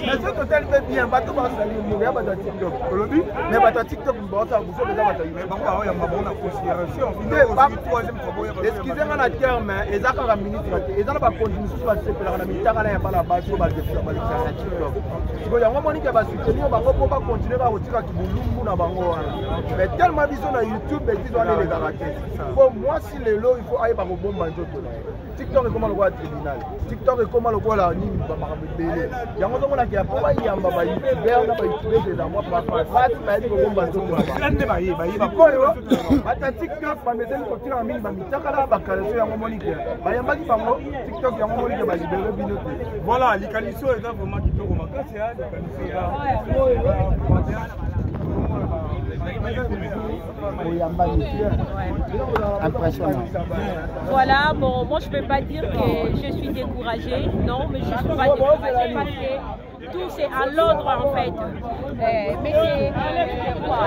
Mais soki totali mpe bien, bato basali moko ya bato ya TikTok, olobi, mais bato ya TikTok baosala buso eza bato excuse nga na terme, eza kaka ministre te, eza na bakonzi mosusu basepelaka na mitakala ya bana basi oyo balekisaka na TikTok. Sikoyo yango monike basoutenir bango mpo bakontinue kaka kotika kibulumbu na bango wana. Mais tellement biso na YouTube, betise wana elekaka te, mpo mwasi lelo il faut ayeba kobomba nzoto na ye. TikTok ekoma lokola tribunal, TikTok ekoma lokola nini, bamakambo ebele. Yango ozomonaka ya mpo bayamba bayoutubeur na bayoutubeuse, eza mwa basi bayebi kobomba nzoto. Sikoyo bata TikTok bameseni kotikaka mingi bamitakala bakaleso, yango monike bayambaki bango TikTok, yango monike balibere bino te. Voilà, likanisi oyo eza vraiment kitoko makasi. Likanisi eza Impressionnant. Voilà, bon, moi je peux pas dire que je suis découragée, non, mais je suis pas découragée parce que tout c'est à l'ordre en fait. Mais c'est quoi,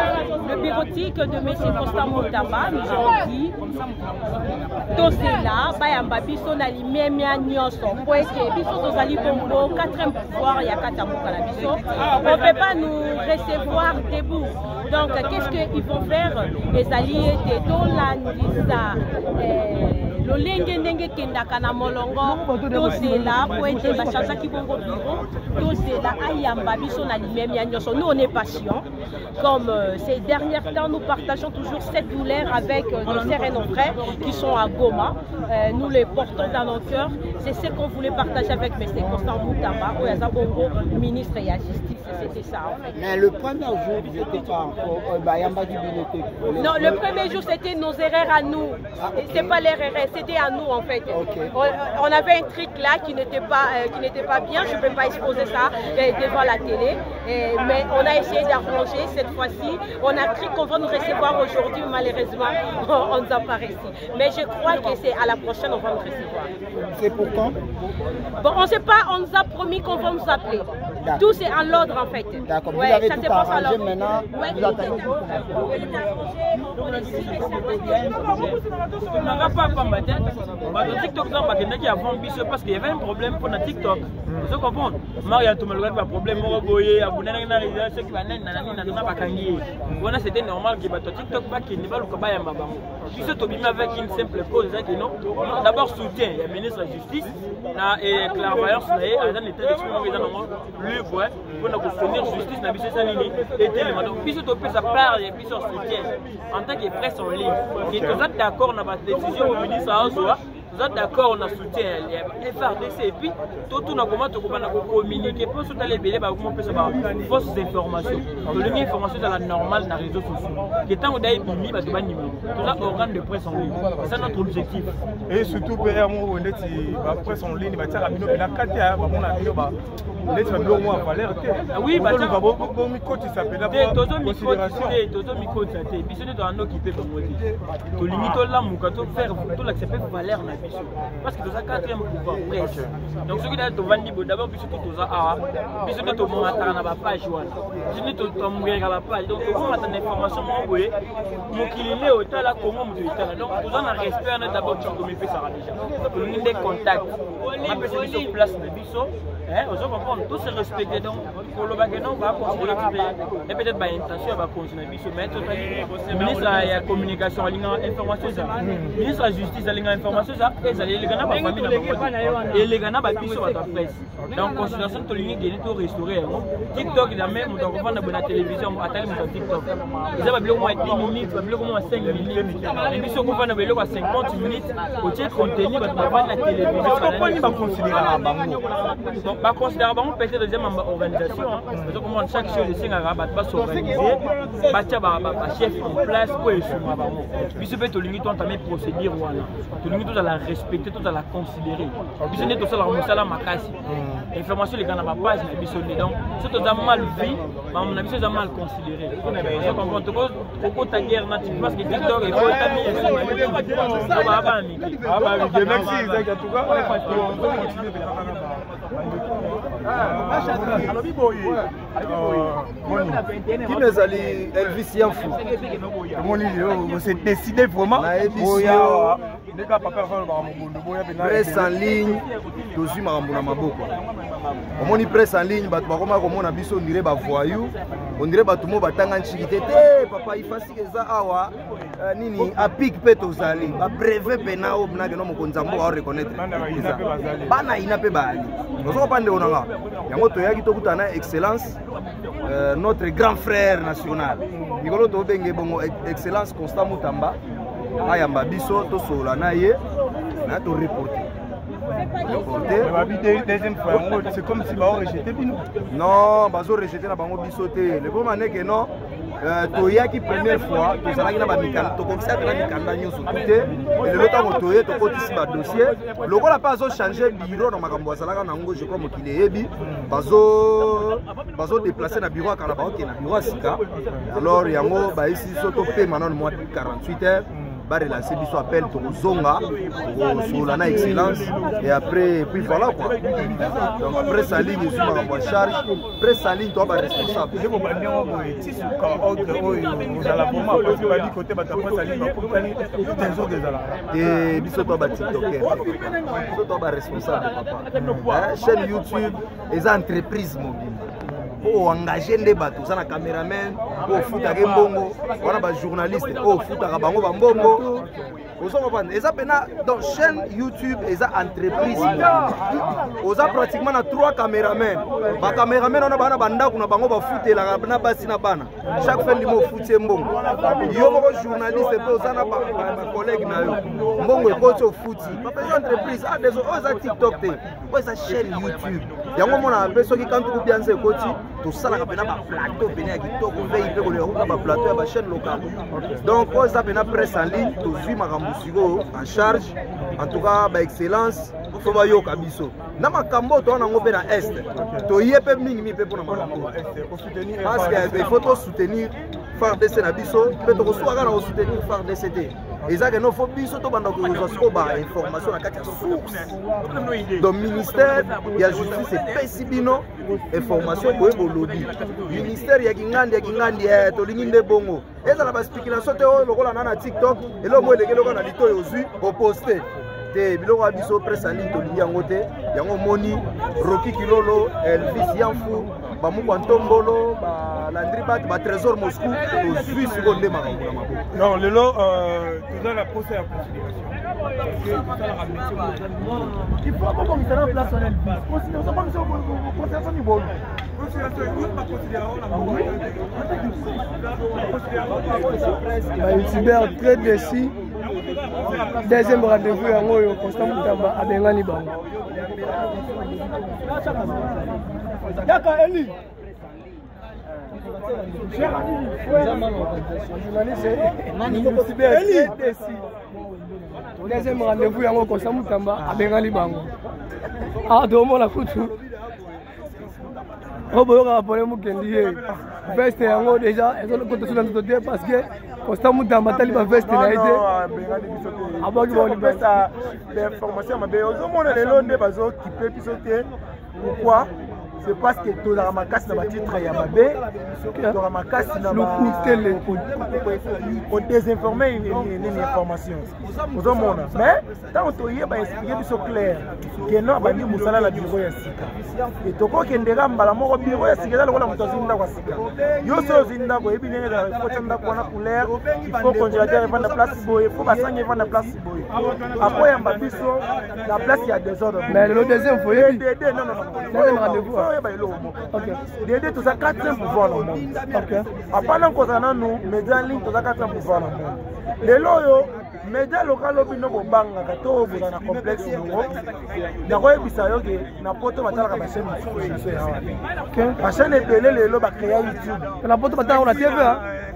le bureautique de M. Constant Mutamba nous ont dit tosela bayamba biso na limemia nyonso, po ete biso tozali bongo quatrième pouvoir ya kati ya mboka na biso. On peut pas nous recevoir debout. Donc qu'est-ce qu'ils vont faire? Ezali ete tolandisa lolenge ndenge ekendaka na molongo. Tozela po ete bachangeaki bongo bureau, tozela ayamba biso na limemia nyonso. Nous, on est patient. Comme ces derniers temps, nous partageons toujours cette douleur avec nos sœurs et nos frères qui sont à Goma. Nous les portons dans nos cœurs. C'est ce qu'on voulait partager avec M. Constant Mutamba, oyo aza bongo ministre ya Justice. C'était ça en fait. Mais le premier jour, vous n'étiez pas encore. Bayambaki bino te? Non, le premier jour, c'était nos erreurs à nous. Ah, ok. C'est pas leur erreur, c'était à nous en fait. On avait un truc là qui n'était pas bien. Je ne peux pas exposer ça devant la télé. Mais on a essayé d'arranger cette fois-ci. On a cru qu'on va nous recevoir aujourd'hui. Malheureusement, on ne nous a pas reçu. Mais je crois que c'est à la prochaine, on va nous recevoir. C'est pour quand? Bon, on ne sait pas, on nous a promis qu'on va nous appeler. Tout c'est en l'ordre en fait. D'accord. Ouais, vous avez ça tout se passe à arrangé l'ordre. Maintenant. Ouais, vous tout attendez. est arrangé, on est sûr et certain. Nanga pa pamba te, bato TikTok ntango bakendaki avant biso, parce qu'il y avait un problème mpona TikTok, ozo comprendre? Maria tomalokaki baproblème moko boye, abundanaki na résidence, soki banani na nani na bakangi ye wana. C'était normal ke bato ya TikTok bakende baluka bayamba bango. Biso tobimi avec une simple cause, ezaki non, d'abord soutien ya ministre ya Justice na clairvoyance na ye, aza na état d'esprit moko eza nango libre mpona kosoutenir justice na biso, eza nini etelema. Donc biso topesa part ya biso ya soutien en tant que presse en ligne, ke toza d'accord na badécision oyo ministre azwa, toza d'accord na soutien ya FARDC, et puis totuna koma tokobanda kocommuniquer, mpo so tala ebele bakomopesa ba fausses informations. Tolingi information ezala normale na réseaux sociaux, ke ntango da ebimi, bato bandima. Toza organe de presse en ligne, c'est ça notre objectif. Et surtout mpe moko ndeti bapresse en ligne batiaka bino mpena kati ya bamona bino neti babiloko mwa valeur te. Oui, bomikotisa mpena. Te, tozomikotisa te, tozomikotisa te. Biso nde toandoki mpe bango te. Tolingi tolamuka, tofaire, tolakisa mpe valeur na biso, parce que toza quatrième pouvoir, presse. Donc soki dada tovandi bo, d'abord biso to toza awa, biso nde tomataka na bapage wana, biso nde totambukelaka bapage. Donc tokomata na information moko boye, mokili nde otala, Kongo moto etala. Donc toza na respect wana. D'abord tomipesaka déjà, tolingi nde contact, bapesa biso place na biso, ozo comprendre? Tout se respecte. Donc koloba ke non, baconsidéré te, peut-être baintention ya bakonzi na biso. Mais totali ministre ya Communication alingaka information eza, ministre ya Justice alingaka information eza, ezali eleka na bafamille na bango, eleka na babiso bato ya presse. Donc considération tolingi kende to restaurer yango. TikTok, jamais moto akofanda boye na télévision atali moto ya TikTok. Eza babiloko mwa 10 minutes, babiloko mwa 5 minutes, mais biso okofanda biloko ya 50 minutes, otie contenu, bato bavandi na télévision. Poni baconsidéraka bango? Baconsidéraka bango peut-être eza mamba organisation. Ozo comprendre? Chaque chose esengaka bato basorganiser, batia bachef en place po esunga bango. Biso mpe tolingi toentame procédure wana, tolingi tozala respecté, tozala considéré. Biso nde tosalaka mosala makasi, information eleka na bapage na biso nde. Donc so toza mal vu, makambo na biso eza mal considéré, ozo comprendre? Tokokota guerre na TikTok, parce que TikTok ekotami esima baa bana mike. Merci Isaac, en tout cas tozocontinue. Alobi boye. Kim ezali Elvis Yanfu. Omoni lelo se décider vraiment. Nayebi Boya ndeka papa alobaka mobondo boya mpe. Presse en ligne, tozwi makambo na maboko. Omoni, presse en ligne, bato bakoma komona biso on dirait bavoyou, on dirait bato mo batanga ntshiki te. Te papa, ifasike eza awa, nini apik mpe tozali babrevet mpena oyo nakeno mokonzi ya mboka areconnaître. Bana ina mpe bazali. Bana ina mpe baali ozokopa ndeko na nga. Yango toyaki tokutana na excellence, notre grand frère national. Mikolo tobenge bongo excellence Constant Mutamba ayamba biso, tosolola na ye na toreporte reporte. Babi deuxième fois yango, c'est comme si baorejeter bino. Non, bazorejeter na bango biso te. Le problème aneke non, toyaki première fois, tozalaki na bamikanda, tokokisa mpe na mikanda nyonso tu te. Lelo ntango toye, tokotisi badossier lokola mpe azochanger bureau na makambo azalaka nango. Je crois mokili eyebi, bazodeplace na bureau akala, baokende na bureau ya sika. Alors yango bayesi biso topema nano mwa 48 heures, barelancer biso appel, tokozonga, tokosolola na excellence et après, et puis voilà quoi. Donc presse en ligne ezwi makambo ya charge. Presse en ligne, toa baresponsable. Nde bobandi yango boye ti suka, ordre oyo ozala vraiment, parce que babi kote bato ya presse en ligne bakutani, désordre ezalaka. Te, biso toa batiktoker, biso toa baresponsable papa. Chaîne YouTube eza entreprise mobimba mpo oengage nde bato. Oza na cameraman mpo ofutaka mbongo wana, bajournaliste oyo ofutaka bango bambongo, ozo comprendre? Eza mpena, donc chaîne YouTube eza entreprise. Oza pratiquement na 3 cameraman. Bacameraman wana baa na bandako na bango, bafutelaka na basi na bana. Chaque fin du mois ofuti ye mbongo. Yo moko journaliste mpe oza na bacollègue na yo, mbongo ekoti, ofuti. Papa, eza entreprise. Ah, désolé, oyo eza TikTok te, oyo eza chaîne YouTube. Yango omonaka mpe soki kantuku bianza ekoti, tosalaka mpena baplateau pene ya kitoko, vei mpe koleka kuta baplateau ya bachaîne locale. Donc oyo eza mpena presse en ligne, tozwi makambo sikoyo en charge. En tout cas baexcellence faut bayoka biso na makambo oyo toza nango mpe na est. Toye mpe mingimingi mpe mpona makambo, parce que il faut tosoutenir FARDC na biso mpe tokosuka kaka na kosoutenir FARDC te. Eza ke no, faut biso tobanda kozwa sikoyo bainformation na kati ya source. Donc ministère ya justice epesi bino information boye, bolobi ministère ya kingandi ya kingandi, tolingi nde bongo ezala baspéculation te oyo lokola na TikTok, eloko mo eleki eloko na litoyi, ozwi oposte te. Biloko ya biso presse en ligne, tolingi yango te. Yango omoni Roki Kilolo, Elvis Yanfu, Bamukwa Ntombolo, Balandri Bat, Batrésor Moscou, tozwi sikoyo nde makambo na maboko. Non, lelo toza na posa ya considération. Il faut kobongisa na place wana. Elvis, considération libolo. Bayoutubeur très déçu. Deuxième rendez-vous yango oyo, Constant Mutamba abengani bango. Yaka Eli, journaliste Eli déçu. Deuxième rendez-vous yango, Constant Mutamba abengani bango. Awa toomona kutu oyo boyokaka pole mokendi ye veste yango déjà ezokota so na nzoto te, parce que Constant Mutamba atali baveste na ye te, abwaki bango libanda. Kopesa bainformation mabe, ozomona lelo nde bazokipe biso te. Pourquoi? C'est parce que tozalaka makasi na batitre ya mabe, tozalaka makasi na Lukutele. kodésinforme nini information, ozomona. Mais ntango toyeba expliquer biso clair ke no, abandi mosala na bureau ya sika e, tokokendeka mbala moko. Bureau ya sika eza lokola moto azwi ndako ya sika. Yo so ozwi ndako, oyebi ndenge ezalaka: faut tia ndako wana couleur, il faut congélateur evanda place boye, faut basangi evanda place boye. Akoyamba biso na place ya désordre. Mais lelo deuxième fois, oyebi. Dede, non, non, non. Deuxième rendez-vous. Oyeba eloko moko. Dede, toza quatrième pouvoir na monde. Apana kozala nanu média en ligne, toza quatrième pouvoir na monde. Lelo oyo média local oyo bino bobangaka to bozala na complexe yango, nakoyebisa yo ke na poto batalaka bachaîne mosusu biso ya wana, bachaîne ebele lelo bacréa YouTube. Na poto batalaka na TV.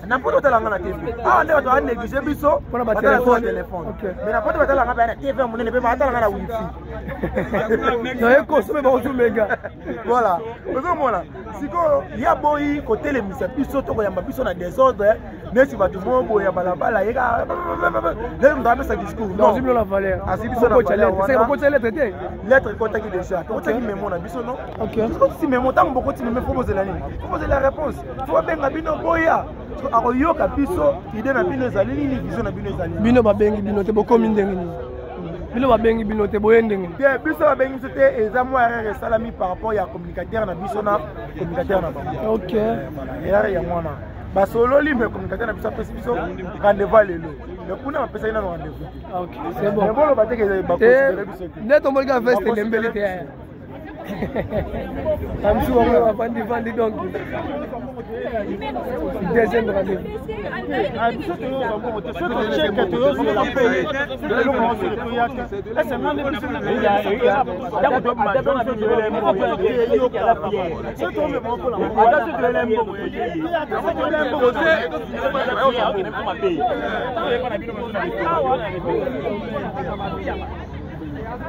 Na poto batalanga na TV. Awa nde bato banéglige biso Mpona ba batalaka téléphone. na téléphone. Ok. Mais na poto batalanga mpe na TV ya monene mpe batalanga na wifi. Naye kosome bakozumega. Voilà, ozomona sikoyo ya boyi kotelemisa biso to koyamba biso na désordre neti bato mo boye ya balabala yeka neti moto apesa discours. Non. Azwi bino na valeur. Azwi biso na Bokotya valeur lettre. wana. Bokotya lettre te. Lettre ekɔtaki déjà, tokotaki memo na biso, non? Tokotisi memo. Ntango bokoti memo, fo bozela nini? Fo bozela réponse, fo babenga bino boya akoyoka biso. Idée na bino ezali nini? Vision na bino ezali nini? Bino babengi bino te, bokomi ndenge nini? Bino babengi bino te, boye ndenge nini? Bien, biso babengi biso te, eza mwa erreur esalami par rapport ya communicateur na biso na communicateur na bango. Voilà, erreur yango wana basololi, mais communicateur na biso apesi biso rendez-vous ya lelo, mais kuna bapesaki nano rendez-vous te. Ok, c'est bon. Mais boloba te ke baconsidere biso te. Nde tomoni ka veste elembeli te yaya. Bamisusu bango bavandi vandi, donc deuxième rendez-vous. Biso toyoka bongo te, soki tocheke toyozela mpe eloko nyonso toyaka esenga nde biso. Soki tomema mpona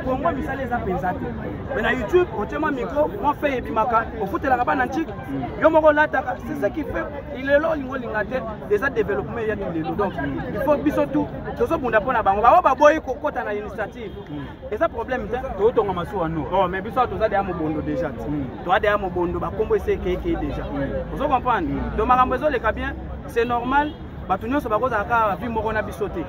Kongo, misala eza mpenza te, mais na YouTube otie mwa micro, mwa fe ebimaka, ofutelaka bana ntiki, yo moko olataka. C'est ce qui fait lelo olinga olinga te, eza développement eyaki lelo. Donc il faut biso tu tozobunda mpo na bango bango baboyi kokɔta na initiative, eza problème te. Totonga masuwa no. Oh, mais biso awa toza deya mobondo déjà, toza deya mobondo, bakombo ese ekeekei déjà, ozo comprendre. Donc makambo ezoleka bien, c'est normal. Bato nyonso bakozala kaka vie moko na biso te.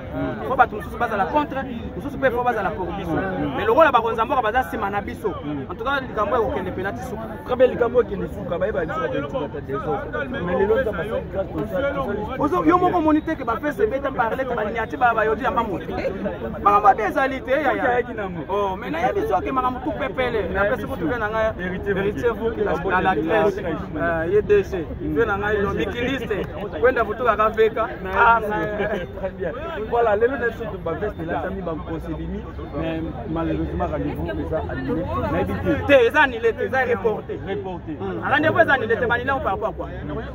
Fo bato mosusu bazala contre, mosusu mpe fo bazala pour biso. Mais lokola bakonzi ya mboka baza nsima na biso, en tout cas likambo ekokende mpena ti suka. Très bien, likambo ekende suka, bayeba biso bato désordre, mais lelo nzambe asali grâce. Yo moko omoni te ke bafese ebeta barlete baniati bayodi yamba moto, makambo abe ezali te yaya. Oh, mais nayebi soki makambo tu pepele napesi kutu mpe na ngai Héritier Vuki na la Grèce, ye DC mpe na ngai lo mikiliste kwenda butukaka veka. Ah. Très bien. Voilà, lelo na biso baveste elatami, bakosi ebimi, mais malheureusement rendez-vous eza annulé. Nayebi te. Te, eza annulé te, eza reporté. Reporté. Rendez-vous eza annulé te. Banile yango par rapport à quoi?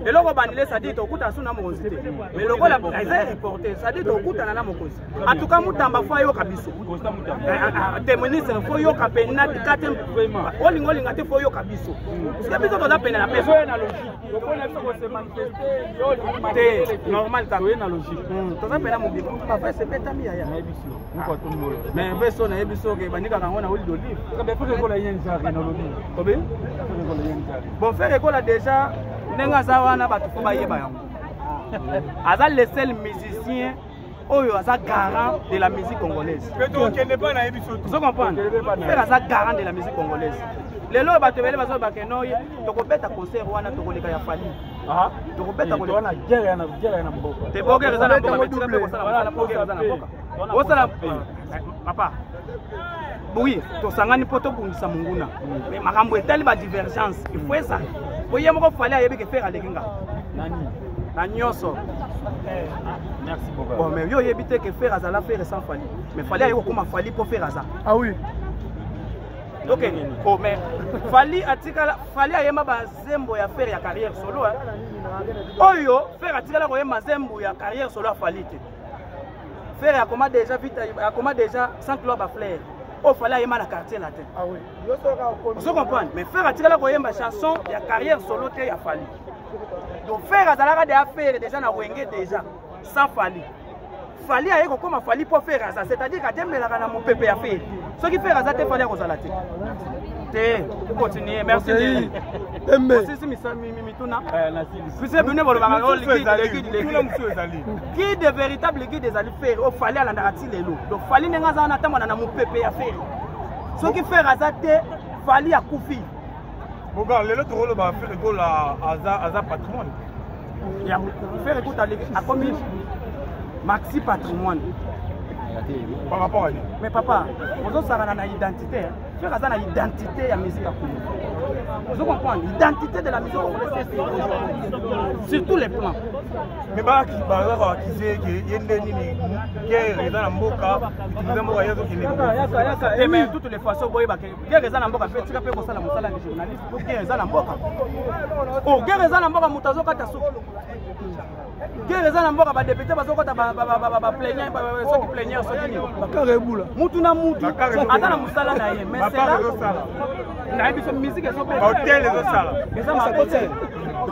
Eloko banile, c'est-à-dire tokutana su na mokonzi te, mais lokola eza reporté, c'est-à-dire tokutana na mokonzi. En tout cas Mutamba fo ayoka biso. Constant Mutamba. Te, ministre fo yoka pena kate, olinga olinga te, fo yoka biso, parce que biso toza pene na peso. Tozoya na logique, tokona biso kose manifester yo. Te, normal kaka. Toye na logique. Toza pena mobimba, baveste ebetami yaya. Nayebi so moko atombola. Mais veste oyo nayebi soki bandikaka yango na huile d'olive. Très bien, Ferre Gola ye nzari nalobi. Obi. Ferre Gola ye nzari. Bon, Ferre Gola déjà ndenge aza wana, bato fo bayeba yango, aza le seul musicien oyo aza garant de la musique congolaise. Tokende mpa na ye biso. Ozo comprendre, Ferre aza garant de la musique congolaise. Lelo oyo bato ebele bazolobake no tokobeta concert wana, tokoleka ya Fally, tokobeta. Wana guerre ya na guerre ya na mboka. Te, bo guerre eza na mboka, mais tika mpe kosala mosala po guerre eza na mboka osala papa. Oui, tosangani mpo tobundisa monguna, mais makambo etali badivergence, il faut ezala po ye moko Fally ayebi ke Ferre aleki nga nani na nyonso. Merci beaucoup. Bon, mais yo oyebi te ke Ferre azala Ferre sans Fally, mais Fally aye kokóma Fally mpo Ferre aza. Ah oui. Ok, oh, mais Fally atikala, Fally ayemba bazembo ya Ferre ya carrière solo, hein. Oyo Ferre atikala koyemba zembo ya carrière solo ya Fally te. Ferre akoma déjà vite, akoma déjà sans gloire bafleur oyo Fally ayemba na Quartier Latin. Ah oui. Ozo comprendre, mais Ferre atikala koyemba chanson ya carrière solo te ya Fally. Donc Ferre azalaka deya Ferre déjà na Wenge déjà sans Fally. Fally aye kokóma Fally mpo Ferre aza, c'est-à-dire atemelaka na mopepe ya Ferre. Soki Ferre aza te, Fally akozala te. Te, continue, merci. Osisi mituna puisque bino bolobaka o liquide, liquide, guide, véritable guide ezali Ferre oyo Fally alandaka ti lelo. Donc Fally ndenge aza wana, atambola na mopepe ya Ferre. Soki Ferre aza te, Fally akufi. Bogar, lelo tokoloba Ferre Gola aza patrimoine. Ya Ferre ekuta akomi maxi patrimoine. Par rapport à lui. Mais papa, ozosakana na identité. Ferre aza na identité ya musique ya Congo, ozo comprendre? Identité de la musique congolaise, c'est sur tous les plans. Mais bazaka baaccuser ke ye nde nini, guerre eza na mboka, utilize mboka, ye azokende. Te, mais toutes les façons boyebake guerre eza na mboka mpe tika mpe kosala mosala ya journaliste po guerre eza na mboka. O guerre eza na mboka, moto azokata suki. Guerre eza na mboka, badepute bazokɔta baplenière, soki plenière, soki nini. Bakara ebula. Mutu na mutu aza na mosala na ye, mais cela nayebi biso musique ezobahôtel ezosala eza mabe te.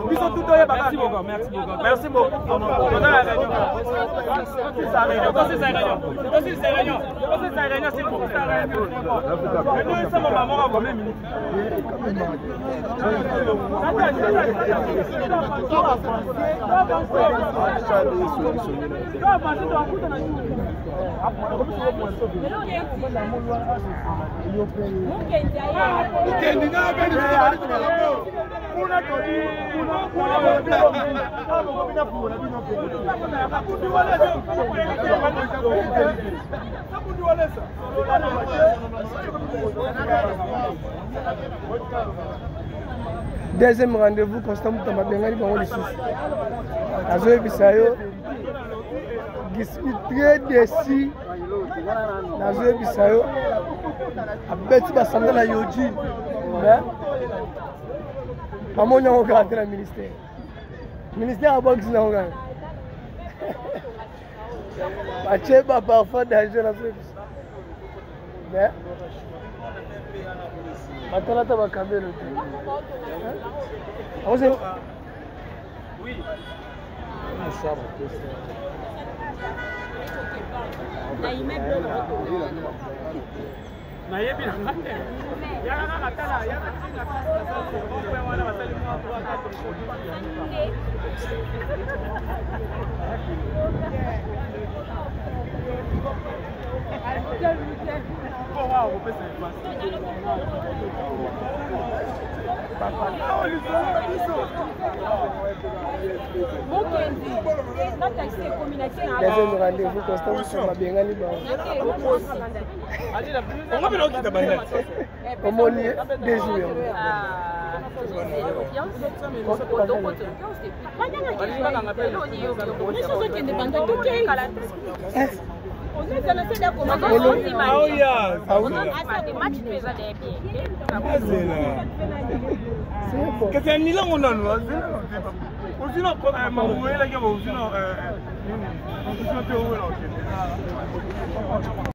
Biso tu toyebaka. Merci beaucoup, merci beaucoup. Merci beaucoup. Toza na réunion. Tosisa réunion, tosisa réunion, tosisa réunion, s'il vous plaît. Réunion esamama moko combien minutes? Kuna tobi kuna bokomi na fungola bino. Deuxième rendez-vous, Constant Mutamba abengani bango lisusu. Azoyebisa yo gismi très déçu. Nazoyebisa yo, abeti basanda na yoji, mais bamoni yango kaka te na ministère. Ministère abwakisi nango kaka, batie ba parfois danger. Nazoyebisa, mais batala ata bakabelo te. Oui. Nayebi na nga te, yaka kaka tala, yaka ntina wana basali mwa 3. Deuxième rendez-vous, Constant Mutamba babengani bango. Omoni 2 jours yango. Biso ozokende banda tokei. Kasi anilango nanu ozina makambo oyelaki, ozina te owela okende.